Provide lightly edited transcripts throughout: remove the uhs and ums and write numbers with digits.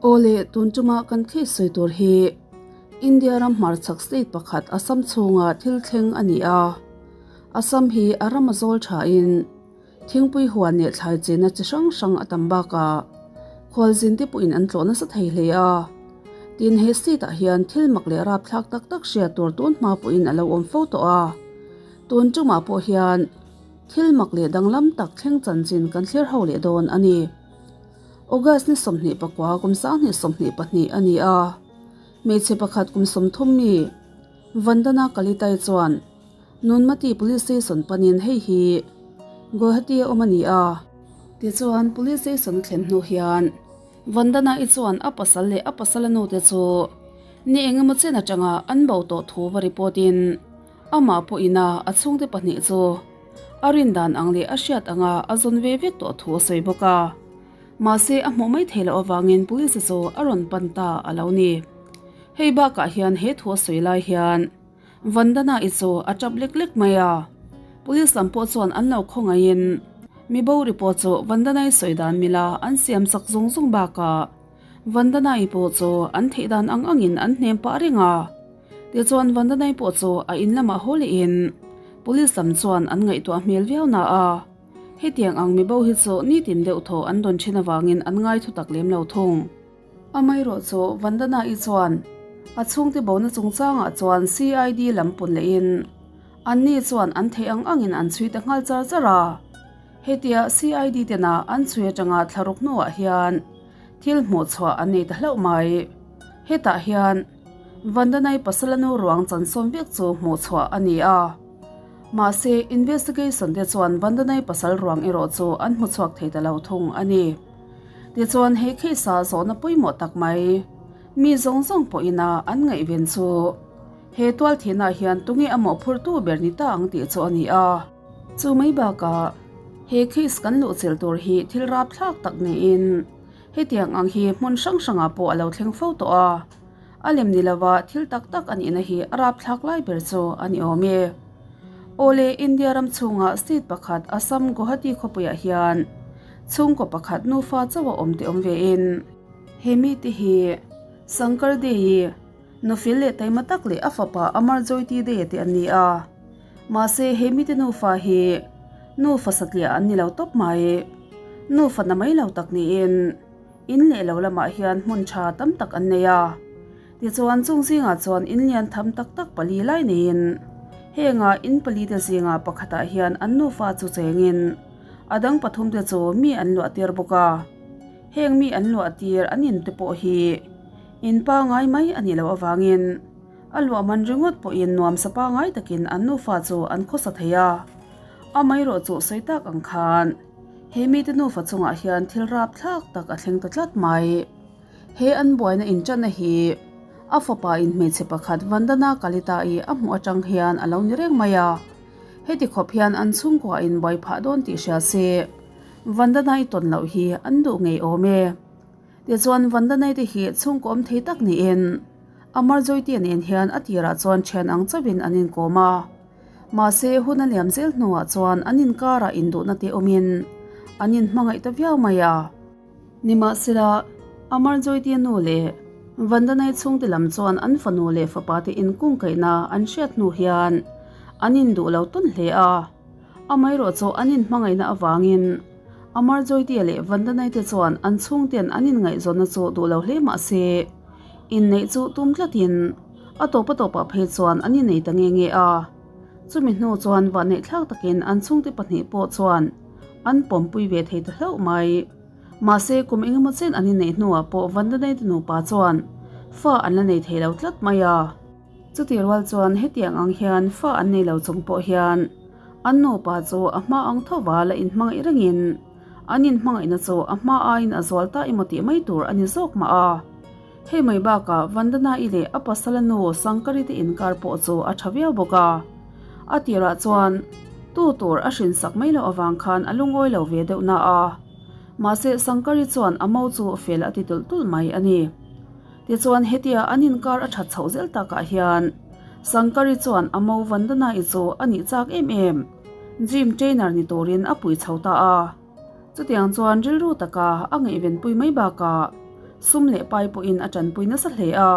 Awle, tun tuma kan case sawi tur hi India ram hmarchhak state pakhat Assam chhunga thil thleng a ni a. Assam hi a ram a zawl thain thingpui huan leh thlai chenna chi hrang hrang a tam bakah khualzin te pawhin an tlawh nasa thei hle a. Tin, he state ah hian thil mak leh rapthlak tak tak hriat tur tun hma pawhin a lo awm fo tawh a. Tun tumah pawh hian thil mak leh danglam tak thleng chanchin kan thlir ho leh dawn a ni. August ni 24 kum 2022 a ni a, hmeichhe pakhat kum 30 mi Vandana Kalitai chuan Nunmati Police Station panin hei hi Guwahati a awm a ni a. Tichuan Police Station a thlen hnu hian Vandana-i chuan a pasal leh a pasala nute chu ni engemaw chen atanga an bo tawh thu va report in amah pawhin a a chhungte pahnih chu a rin dan ang leh a hriat anga a zawn ve vek tawh thu a sawi bawk a. Mahse a hmuh mai theih loh avangin police chu a rawn pan ta a lo ni. Hei bakah hian he thu a sawi lai hian Vandana-i chu a tap lek lek mai a. Police lam pawh chuan an lo khawngaihin mi bo report chu Vandana-i sawi dan mila an siam chak zung zung bakah Vandana-i pawh chu an theih dan ang angin an hnem pah reng a. Tichuan Vandanai pawh chu a in lamah haw lehin Police lam chuan an ngaihtuah hmel viau na a, hetiang ang mibo hi chu nitin deuh thaw an dawn thin avangin an ngai thu tak lem lo thung. Amaherawh chu Vandana-i chuan a chhungte bona chungchangah chuan CID lam pun lehin anni chuan an theih ang angin an chhui ta nghal char char a. Hetia CID tena an chhui atanga thlaruk hnuah hian thil hmuhchhuah an nei ta hlauh mai. Hetah hian. Vandanai Pasalanu ruang chansawm vek chu hmuhchhuah a ni a. Mahse, investigation te chuan Vandanai pasal ruang erawh chu an hmuchhuak thei ta lo thung a ni. Tichuan, he case a zawhna pawimawh tak mai, mi zawng zawng pawhin a an ngaihven chu he tualthinah hian tunge a mawhphurtu ber ni ta ang tih chu a ni a. Chu mai bakah, he case kan luhchilh tur hi thil rapthlak tak niin, Hetiang ang hi hmun hrang hrangah pawh a lo thleng fo tawh a, a lem ni lova thil tak tak a nihna hi a rapthlak lai ber chu a ni awm e. Awle, India ram chhunga state pakhat Assam Guwahati khawpuiah hian chhungkaw pakhat nufa chauh a awm teh awm vein, he mite hi Sankar Dey-i nufil leh taima tak leh a fapa Amar Joyti Dey-a te an ni a, mahse he mite nufa hi Nufa satliah an ni lo tawp mai. Nufa na mai lo tak niin in leh lo lamah hian hmun tha tam tak an nei a. Tichuan chung zingah chuan in lian tham tak tak pali lai neiin henga in pali te zinga pakhatah hian an nufa chu chengin a dang pathum te chu mi an luah tir bawk a. Heng mi an luah tir an in te pawh hi in pangai mai a nih loh avangin A luah man ringawt pawhin nuamsa pangai takin an nufa chu an khawsa thei a. Amaherawh chu sawi tak ang khan he mite nufa chungah hian thil rapthlak tak a thleng ta tlat mai. He an buaina inṭanna hi a fapa in hmeichhe pakhat Vandana Kalita-i a hmuh aṭang hian a lo ni reng mai a. Heti khawp hian an chhungkua in buai phah dawn tih hria se Vandana-i tawn loh hi an duh ngei awm e. Tichuan Vandanai te hi chhungkaw awm thei tak niin Amar Joytia nen hian a tirah chuan thian ang chauhin an inkawm a. Mahse hun a liam zel hnuah chuan an inkarah induhna te awmin an inhmangaih ta viau mai a. Nimahsela, Amar Joytia nu leh Vandanai chhungte lam chuan an fanu leh fapa te inkungkaihna an hriat hnu hian an induh lo tawn hle a. Amaherawh chu an inhmangaihna avangin Amar Joytia leh Vandanai te chuan an chhungten an inngaihzawnna chu duh lo hle mah se, inneih chu tum tlatin a tawp a tawpah phei chuan an innei ta nge nge a. Chumi hnu chuan vahneih thlak takin an chhungte pahnih pawh chuan an pawmpui ve thei ta hlauh mai. Mahse, kum engemaw chen an inneih hnuah pawh Vandanai te nupa chuan fa an la nei thei lo tlat mai a. Chutih rual chuan hetiang ang hian fa an nei lo chung pawh hian an nupa chu a hma ang tho va la inhmangaih rengin an inhmangaihna chu a hma aiin a zual ta emaw tih mai tur a ni zawk mah a. Hei mai bakah Vandana-i leh a pasala nu Sankari te inkar pawh chu a tha viau bawk a. A tirah chuan tu tur a hrinsak mai loh avang khan a lungawi lo ve deuh na a. Mahse Sankari chuan a mo chu fel a ti tulh tulh mai a ni. Tichuan hetia an inkar a that chhoh zel takah hian Sankari chuan a mo Vandana-i chu a nih chak em em, gym trainer ni turin a pui chho ta a. Chutiang chuan rilru taka a ngaihvenpui mai bakah Sum leh pai pawhin a tanpui nasa hle a.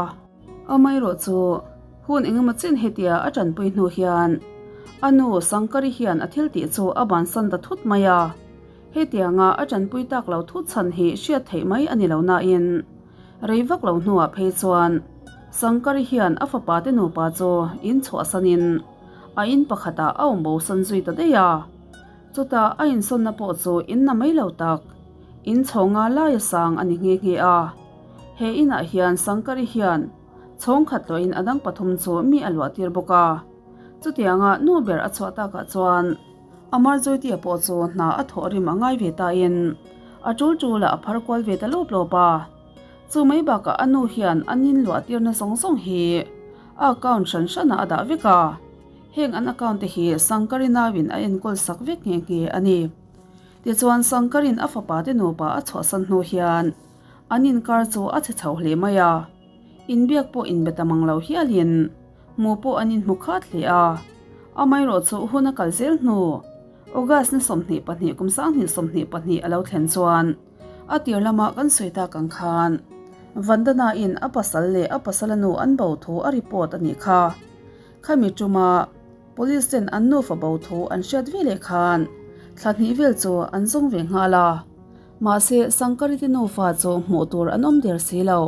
Amaherawhchu, hun engemaw chin hetia a tanpui hnu hian a nu Sankari hian a thil tih chu a bansan ta thut mai a. Hetianga a tanpui tak lo thut chhan hi hriat theih mai a ni lo nain, rei vak lo hnuah phei chuan Sankari hian a fapa te nupa chu in chhuahsanin a in pakhatah a awm bosan zui ta daih a. Chutah a insawnna pawh chu in na mai lo tak, in chhawnga laia sang a ni nghe nghe a. He inah hian Sankari hian chhawng khat luahin a dang pathum chu mi a luah tir bawk a. Chutianga nu ber a chhuah takah chuan Amarjoytia pawh chu hna a thawh rim a ngai ve tain a tul tulah a phar kual ve ta lawp lawp a. Chu mai bakah a nu hian a nin luah tirna zawng zawng hi a account hran hranah a dah vek a. Heng an account te hi Sankari nauin a enkawl sak vek nghe nghe a ni. Tichuan Sankarin a fapa te nupa a chhuahsan hnu hian an inkar chu a chhe chho hle mai a. Inbiak pawh inbe ta mang lo hialin hmu pawh an inhmu khat hle a. Amaherawhchu hun a kal zel hnu August ni 22 kum 2022 a lo thlen chuan a tir lama kan sawi tak ang khan Vandana-in a pasal leh a pasala nu an bo thu a report a nih kha. Khami tuma Police ten an nufa bo thu an hriat ve leh khan thla hnih vel chu an zawng ve nghal a. Mahse, Sankari te nufa chu hmuh tur an awm der si lo.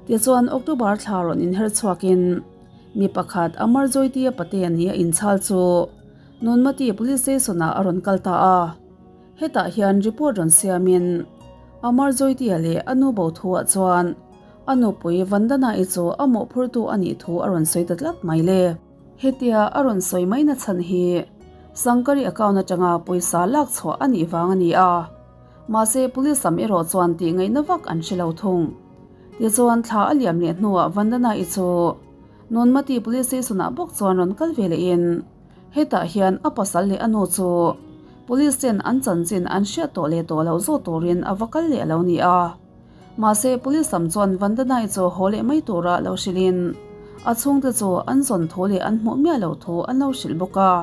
Tichuan, October thla rawn inher chhuakin mi pakhat Amar Joytia Patea nia inchhal chu Nunmati Police Station ah a rawn kal ta a. Hetah hian report rawn siamin Amar Joytia leh a nu bo thuah chuan a nupui Vandana-i chu a mawhphurtu a nih thu a rawn sawi ta tlat mai le. Hetia a rawn sawi mai na chhan hi Sankari account atanga pawisa lak chhuah a nih vang a ni a, mahse police lam erawh chuan tih ngaihna vak an hre lo thung. Tichuan thla a liam leh hnuah Vandana-i chu Nunmati police station ah bawk chuan rawn kal ve lehin hetah hian a pasal leh a nu chu police ten an chanchin an hriat tawh leh tawh loh zawh turin a va kal leh a lo ni a. Mahse, police lam chuan Vandanai chu haw leh mai tura lo hrilhin a chhungte chu an zawn thu leh an hmuh miah loh thu an lo hrilh bawk a.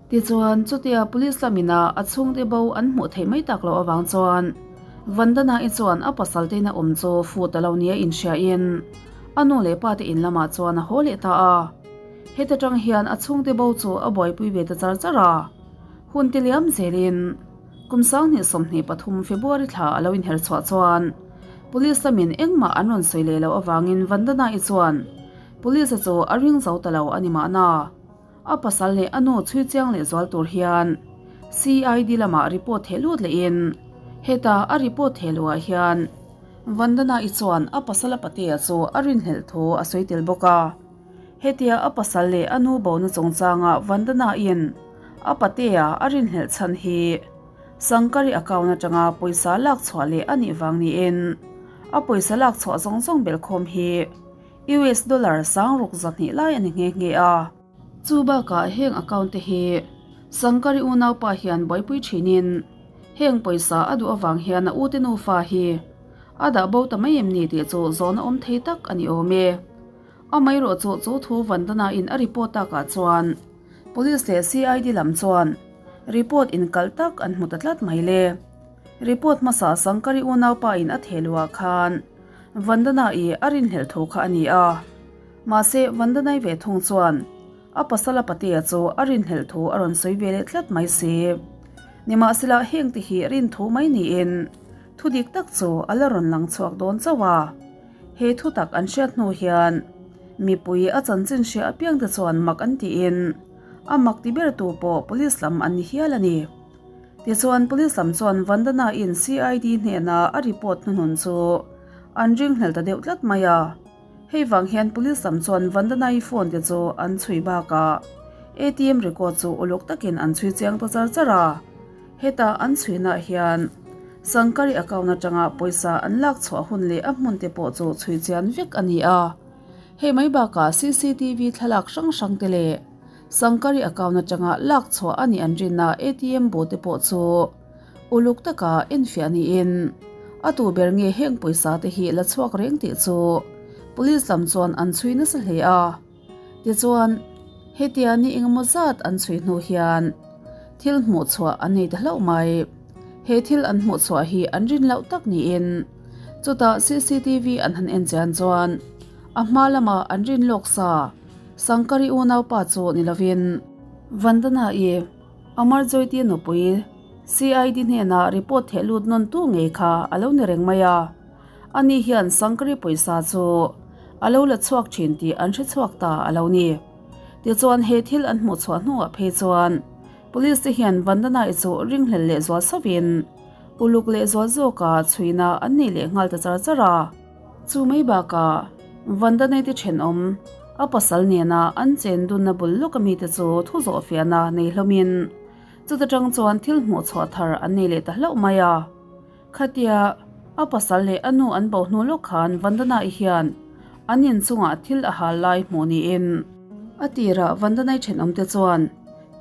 Tichuan, chutia police lamina a chhungte bo an hmuh theih mai tak loh avang chuan Vandanai chuan a pasal te ina awm chu fu ta lo nia inhriain a nu leh pa te in lamah chuan a haw leh ta a. Heta tang hian a chhungte bo chu a buaipui ve ta char char a. Hun ti liam zelin. Kum 2023 February thla a lo inher chhuah chuan Police lamin engmah an rawn sawi leh loh avangin Vandana-i chuan Police-a chu a ring zo ta lo a ni mahna. A pasal leh a nu chhui chiang leh zual tur hian CID lamah report theh lut lehin heta a report theh luhah hian Vandana-i chuan a pasal a patea chu a rinhlelh thu a sawi tel bawk a. Hetia a pasal leh a nu bona chungchanga Vandana-in a patea a rinhlelh chhan hi Sankari account atanga pawisa lak chhuah leh a nih vang niin a pawisa lak chhuah zawng zawng belhkhawm hi US dollar 6002 lai a ni nghe nghe a. Chu bakah heng account te hi Sankari unaupa hian buaipui thinin heng pawisa a duh avang hian a ute nufa hi a dah bo ta mai em ni tih chu zawhna awm thei tak a ni awm e. Amaherawhchu chu thu Vandana-in a report takah chuan Police leh CID lam chuan report inkalh tak an hmu ta tlat mai le. Report hmasa Sankari unaupa in a theh luah khan Vandana-i a rinhlelh thu kha a ni a. Mahse Vandana-i ve thung chuan a pasala patea chu a rinhlelh thu a rawn sawi ve leh tlat mai si. Nimahsela heng te hi rin thu mai niin thu dik tak chu a la rawn lang chhuak dawn chauh a. He thu tak an hriat hnu hian mipui a chanchin hria apiang te chuan mak an tiin a mak ti ber tu pawh police lam an ni hial a ni. Tichuan police lam chuan Vandana in CID hnena a report hnuhnun chu an ringhlel ta deuh tlat mai a. Hei vang hian police lam chuan Vandana-i phone te chu an chhui bakah ATM record chu uluk takin an chhui chiang ta char char a. Heta an chhuinah hian Sankari account atanga pawisa an lak chhuah hun leh a hmun te pawh chu chhui chian vek a ni a. Hei mai bakah CCTV thlalak hrang hrang te leh Sankari account atanga lak chhuah a nih an rinna ATM bu te pawh chu uluk taka enfiah niin a tu ber nge heng pawisa te hi la chhuak reng tih chu police lam chuan an chhui nasa hle a. Tichuan, hetia ni engemaw zat an chhui hnu hian thil hmuh chhuah an nei ta hlauh mai. He thil an hmuh chhuah hi an rin loh tak niin. Chutah cctv an han en chian chuan a hma lama an rin lawk sa Sankari unaupa chu ni lovin Vandana-i Amarjoyti nupui CID hnenah report theh lut nawn tu ngei kha a lo ni reng mai a. Ani hian Sankari pawisa chu a lo la chhuak thin tih an hre chhuak ta a lo ni. Tichuan he thil an hmuh chhuah hnuah phei chuan Police te hian Vandana-i chu ringhlel leh zual sauhin uluk leh zual zawka chhuina an nei leh nghal ta char char a. Chu mai bakah Vandana-i te thenawm a pasal nena an chen dunna bul lawk ami te chu thu zawh fiahna nei hlawmin chuta tang chuan thil hmuh chhuah thar an nei leh ta hlauh mai a. Khatia a pasal leh a nu an bo hnu lawk khan Vandana-i hian an inchungah thil a hal lai hmuh niin a tirah Vandana-i thenawmte chuan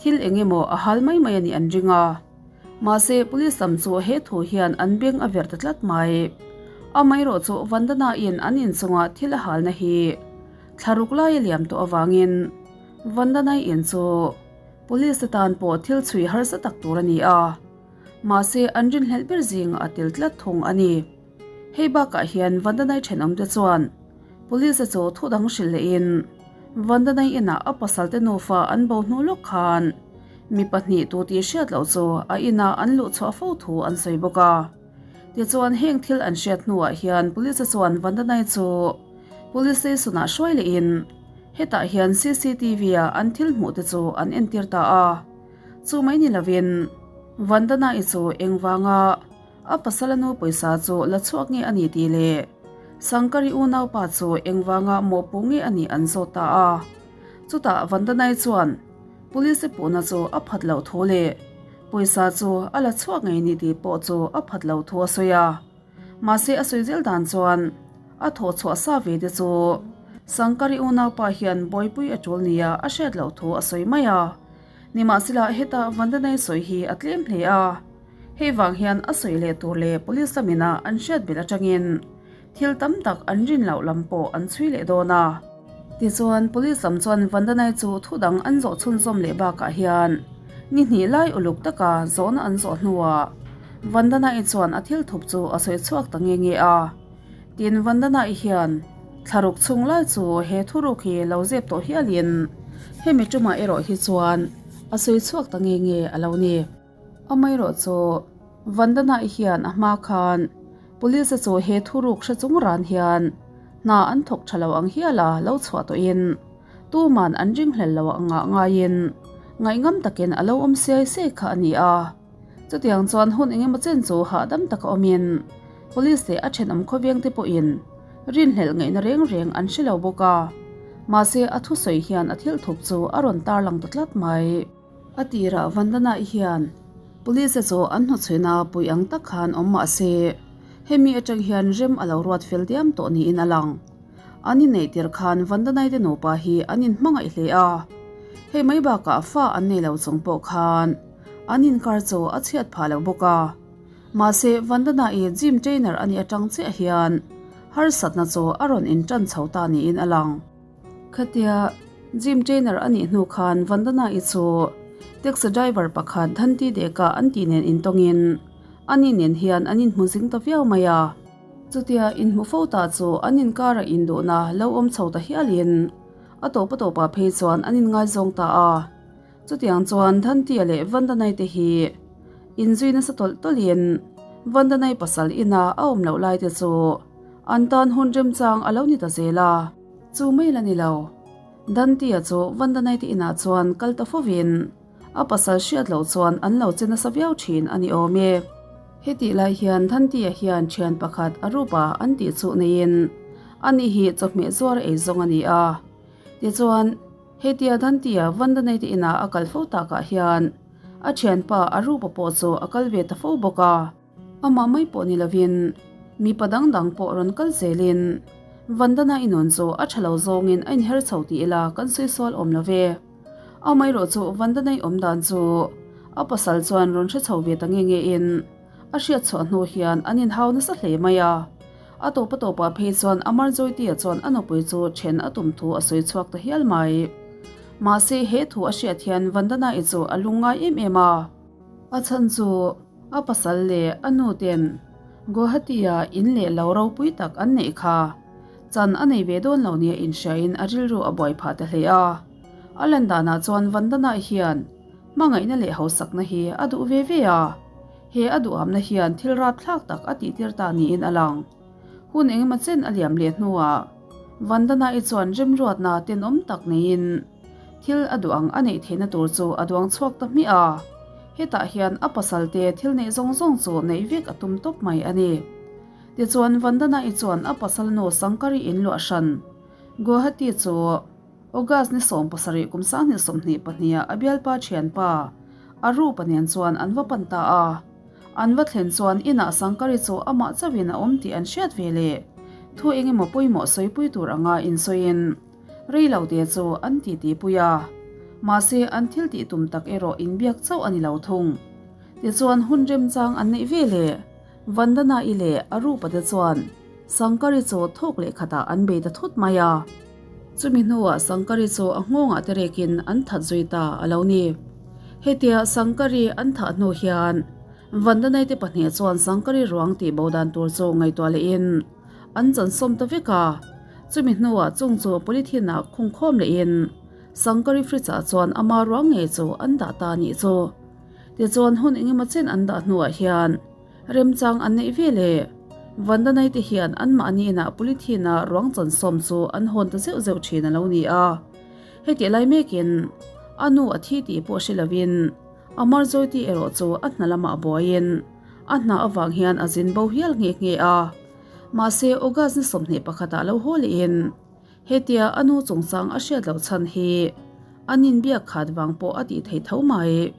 thil eng emaw a hal mai mai a nih an ring a. Mahse police lam chu he thu hian an beng a ver ta tlat mai. Amaherawh chu Vandana-in an inchungah thil a halna hi thlaruk lai a liam tawh avangin Vandana-i in chu police te tan pawh thil chhui harsa tak tur a ni a. Mahse an rinhlelh ber zingah a tel tlat thung a ni. Hei bakah hian Vandanai thenawmte chuan Police-a chu thu dang hrilh lehin Vandanai inah a pasalte nufa an bo hnu lawk khan mi pahnih tu tih hriat loh chu a inah an luh chhuah fo thu an sawi bawk a. Tichuan heng thil an hriat hnuah hian Police-a chuan Vandanai chu Police Station-ah hruai lehin hetah hian CCTV-a an thil hmuh te chu an entir ta a. Chu mai ni lovin Vandana-i chu engvanga a pasala nu pawisa chu la chhuak nge a ni tih leh Sankari unaupa chu engvanga mawhpuh nge a nih an zawt ta a. Chutah Vandana-i chuan Police puhna chu a phat loh thu leh pawisa chu a la chhuak ngei ni tih pawh chu a phat loh thu a sawi a. Mahse a sawi zel dan chuan a thawh chhuah sa ve te chu Sankari unaupa hian buaipui a tul nia a hriat loh thu a sawi mai a. Nimahsela heta Vandanai sawi hi a tlem hle a, hei vang hian a sawi leh tur leh police lamina an hriat belh atangin thil tam tak an rin loh lam pawh an chhui leh dawn a. Tichuan police lam chuan Vandanai chu thu dang an zawh chhunzawm leh bakah hian ni hnih lai uluk taka zawhna an zawh hnuah Vandanai chuan a thil thup chu a sawi chhuak ta nge nge a. Tin Vandanai hian thlaruk chhung lai chu he thuruk hi lo zep tawh hialin hemi tumah erawh hi chuan a sawi chhuak ta nge nge a lo ni. Amaherawh chu Vandanai hian a hma khan Police chu he thuruk hre chung ran hian hna an thawk tha lo ang hial a lo chhuah tawhin tuman an ringhlel lo angah ngaiin ngaihngam takin a lo awm siai siai kha a ni a. Chutiang chuan hun engemaw chen chu hahdam taka awmin Police leh a thenawm khawveng te pawhin rinhlelh ngaihna reng reng an hre lo bawk a. Mahse a thusawi hian a thil thup chu a rawn tarlang ta tlat mai. A tirah Vandana-i hian Police chu an hnawchhuina pui ang tak khan awm mah se, hemi atang hian rem a lo ruat fel diam tawh niin a lang. An inneih tir khan Vandana-i te nupa hi an inhmangaih hle a, hei mai bakah fa an nei lo chung pawh khan an inkar chu a chhiat phah lo bawk a. Mahse Vandana-i gym trainer a nih atang chiah hian harsatna chu a rawn intan chho ta niin a lang. Khatia gym trainer a nih hnu khan Vandana-i chu taxi driver pakhat Dhanti Deka an tih nen intawngin ani nen hian an inhmu zing ta viau mai a. Chutia inhmu fo ta chu an inkara induhna lo awm chho ta hialin a tawp a tawpah phei chuan an inngaizawng ta a. Chutiang chuan Dhanti-a leh Vandana-i te hi inzui nasa tawlh tawlhin Vandana-i pasal ina a awm loh lai te chu an tan hun remchang a lo ni ta zel a. Chu mai la ni lo. Dhanti-a chu Vandana-i te inah chuan kal ta fovin a pasal hriat loh chuan an lo che nasa viau thin a ni awm e. Hetih lai hian Dhanti-a hian thian pakhat a rupa an tih chu neiin ani hi chawhmeh zuar ei zawng a ni a. Tichuan. Hetia Dhanti-a Vandanei te inah a kal fo takah hian a thianpa Arupa pawh chu a kal ve ta fo bawk a. Amah mai pawh ni lovin mipa dang dang pawh rawn kal zelin Vandana i nun chu a tha lo zawngin a inher chho ti ila kan sawi sual awm lo ve. Amaherawh chu Vandana i awm dan chu a pasal chuan rawn hre chho ve ta nge nge in a hriat chhuah hnu hian an inhau nasa hle mai a. A tawp a tawpah phei chuan Amar Joytia chuan a nupui chu then a tum thu a sawi chhuak ta hial mai. Mahse he thu a hriat hian Vandana-i chu a lung ngai em em a. A chhan chu a pasal leh a nu ten Guwahati-a in leh lo ropui tak an neih kha chan a nei ve dawn lo nia inhriain a rilru a buai phah ta hle a. A lan danah chuan Vandana hian hmangaihna leh hausakna hi a duh ve ve a, he a duhamna hian thil rapthlak tak a tihtir ta niin a lang. Hun engemaw chen a liam leh hnuah Vandana-i chuan remruatna tenawm tak neiin thil a duh ang a neih theihna tur chu a duang chhuak ta hmiah a, hetah hian a pasalte thil neih zawng zawng chu neih vek a tum tawp mai a ni. Tichuan Vandana-i chuan a pasal nu Sankari in luah hran Guwahati chu August ni 17 kum 2022 ah a bialpa thianpa Arupa nen chuan an va pan ta a. An va thlen chuan inah Sankari chu amah chauhin a awm tih an hriat ve leh thu eng emaw pawimawh sawipui tur anga insawiin rei lo te chu an titi pui a. Mahse an thil tih tum tak erawh inbiak chauh a ni lo thung. Tichuan hun remchang an neih ve leh Vandana-i leh Arupa te chuan Sankari chu thawk leh khatah an bei ta thut mai a. Chumi hnuah Sankari chu a nghawngah te rekin an that zui ta a lo ni. Hetia Sankari an thah hnu hian Vandanai te pahnih chuan Sankari ruang tih bo dan tur chu ngaihtuah lehin an chansawm ta vek a. Chumi hnuah chung chu polythene ah khung khawm lehin Sankari fridge ah chuan ama ruang ngei chu an dah ta a nih chu. Tichuan hun engemaw chen an dah hnuah hian Remchang an neih ve le. Vandanai te hian anmahni inah polythene-a ruang chansawm chu an hawn ta zeuh zeuh thin a lo ni a. Hetih lai mekin a nu a thi tih pawh hre lovin Amarjoyti erawh chu a hna lamah buaiin a hna avang hian a zin bo hial nghe nghe a. Mahse August ni 21 ah lo haw lehin Hetia a nu chungchang a hriat loh chhan hi an inbiak khat vang pawh a tih theih tho mai.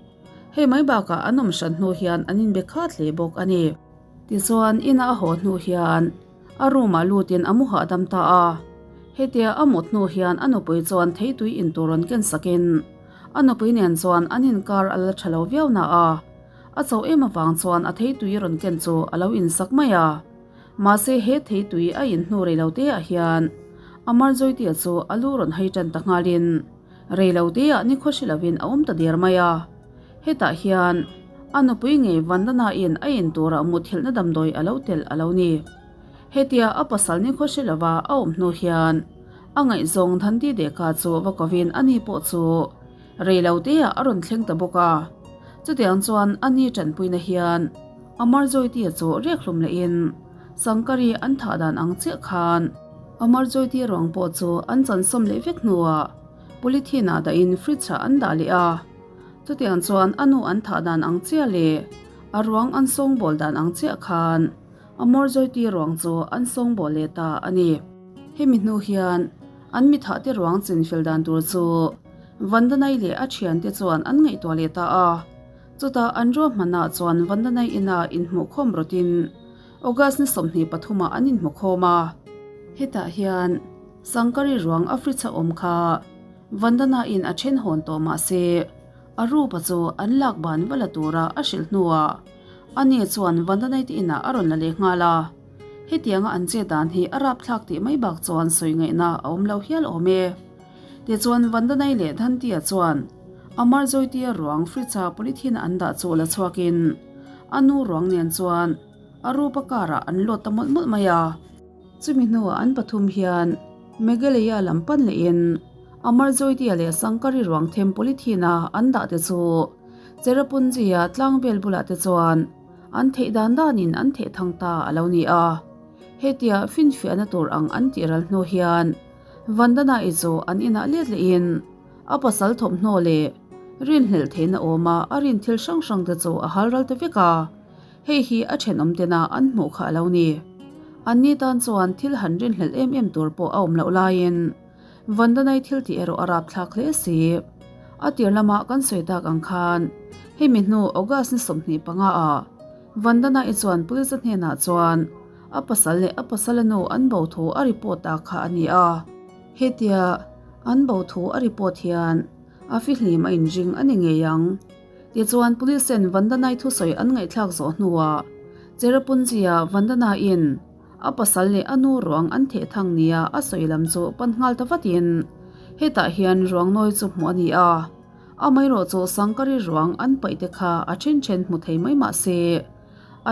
Hei mai bakah an awm hran hnu hian an inbe khat hle bawk a ni. Tichuan ina a haw hnu hian a room ah lutin a mu hahdam ta a. Hetia a mut hnu hian a nupui chuan theitui in tur rawn ken sakin a nupui nen chuan an inkar a la tha lo viau na a, a chauh em avang chuan a theitui rawn ken chu a lo insak mai a. Mahse he theitui a inhnu reilote ah hian Amarjoitia chu a lu rawn hai tan ta nghalin reilote ah nikhua hre lovin a awm ta der mai a. Hetah hian a nupui ngei Vandana in a in turah muthilhna damdawi a lo telh a lo ni. Hetia a pasal nikhua hre lova a awm hnu hian a ngaihzawng Dhanti Deka chu va kovin ani pawh chu reilote ah a rawn thleng ta bawk a. Chutiang chuan ani tanpuina hian Amarjoitia chu riak hlum lehin Sankari an thah dan ang chiah khan Amarjoitia ruang pawh chu an chansawm leh vek hnuah polythene ah dahin fridge ah an dah leh a. Chutiang chuan a nu an thah dan ang chiah leh a ruang an sawngbawl dan ang chiah khan Amarjoitia ruang chu an sawngbawl leh ta a ni. Hemi hnu hian an mi thahte ruang chinfel dan tur chu Vandanai leh a thiante chuan an ngaihtuah leh ta a. Chutah an ruahmanah chuan Vandanai ina inhmuhkhawm rawtin August ni 23 ah an inhmukhawm a. Hetah hian Sankari ruang a fridge a awm kha Vandana-in a then hawn tawh mah se a rupa chu an lak ban va la tura a hrilh hnuah ani chuan Vandanai te inah a rawn la leh nghal a. Hetianga an chet dan hi a rapthlak tih mai bak chuan sawi ngaihna a awm lo hial awm e. Tichuan Vandanai leh Dhantia chuan Amarjoitia ruang fridge-a polythene an dah chu la chhuakin a nu ruang nen chuan a rupa car-ah an load ta mawlh mawlh mai a. Chumi hnuah an pathum hian Meghalaya lam pan lehin Amarjoitia leh Sankari ruang them polythene-a an dah te chu Cherrapunji-a tlangvel bulah te chuan an theih dan danin an theh thang ta a lo ni a. Hetia finfiahna tur ang an tih ral hnu hian Vandana-i chu an inah let lehin a pasal thawmhnaw leh rinhlelh theihna awma a rin thil hrang hrang te chu a hal ral ta vek a, hei hi a thenawm tena an hmuh kha a lo ni. Anni tan chuan thil han rinhlelh em em tur pawh a awm loh laiin Vandana-i thil tih erawh a rapthlak hle si. A tir lama kan sawi tak ang khan hemi hnu August ni 25 ah Vandana-i chuan police hnenah chuan a pasal leh a pasala nu an bo thu a report ta kha a ni a. Hetia an bo thu a report hian a fihlim a inring a ni ngei ang. Tichuan Police ten Vandanai thusawi an ngaihthlak zawh hnuah Cherrapunji-a Vandana-in a pasal leh a nu ruang an theh thang nia a sawi lam chu pan nghal ta vatin hetah hian ruang nawi chu hmuh a ni a. Amaherawh chu Sankari ruang an paih te kha a then then hmu thei mai mah se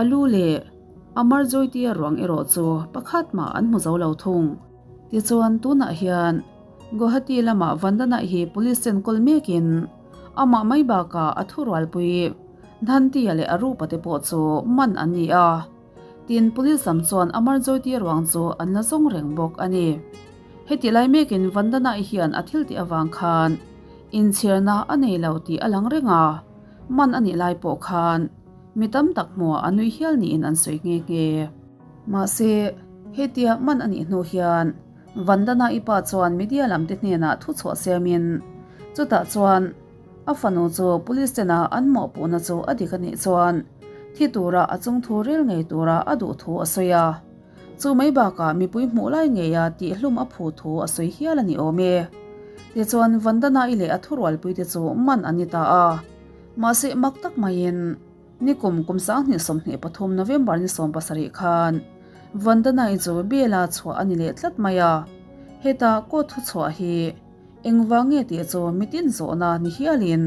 a lu leh. Amar Joytia ruang erawh chu pakhat mah an hmu zo lo thung. Tichuan tunah hian Guwahati lamah Vandana hi police enkawl mekin amah mai bakah a thurualpui Dhantia leh a rupa te pawh chu man an ni a. Tin, police lam chuan Amar Joytia ruang chu an la zawng reng bawk a ni. Heti lai mekin Vandana hian a thil tih avang khan inchhirna a nei lo tih a lang reng a, man a nih lai pawh khan mi tam tak hmuah a nui hial niin an sawi nghe nghe. Mahse, hetia man a nih hnu hian Vandana i pa chuan media lam te hnenah thu chhuah siamin chutah chuan a fanu chu police tena an mawhpuhna chu a dik a nih chuan thi tura a chungthu rel ngei tura a duh thu a sawi a. Chu mai bakah mipui hmuh lai ngeia tihhlum a phu thu a sawi hial a ni awm e. Tichuan Vandana i leh a thurualpui te chu man an ni ta a. Mahse mak tak maiin nikum kum 2023 November ni 17 khan Vandana i chu bail a chhuah a ni leh tlat mai a. Heta court thuchhuah hi engvang nge tih chu mitin zawhna ni hialin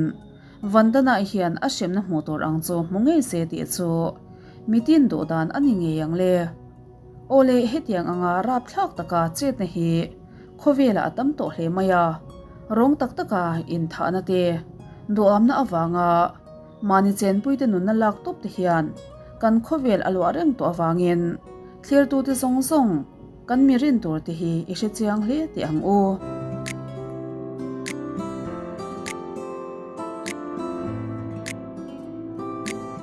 Vandana i hian a hremna hmuh tur ang chu hmu ngei se tih chu mitin duh dan a ni ngei ang le. Aw le, hetiang anga rapthlak taka chetna hi khawvelah a tam tawh hle mai a, rawng tak taka inthahna te, duhamna avanga mahni chenpuite nunna lak tawp te hian kan khawvel a luah reng tawh avangin thlirtute zawng zawng kan mi rin tur te hi i hrechiang hle teh ang u.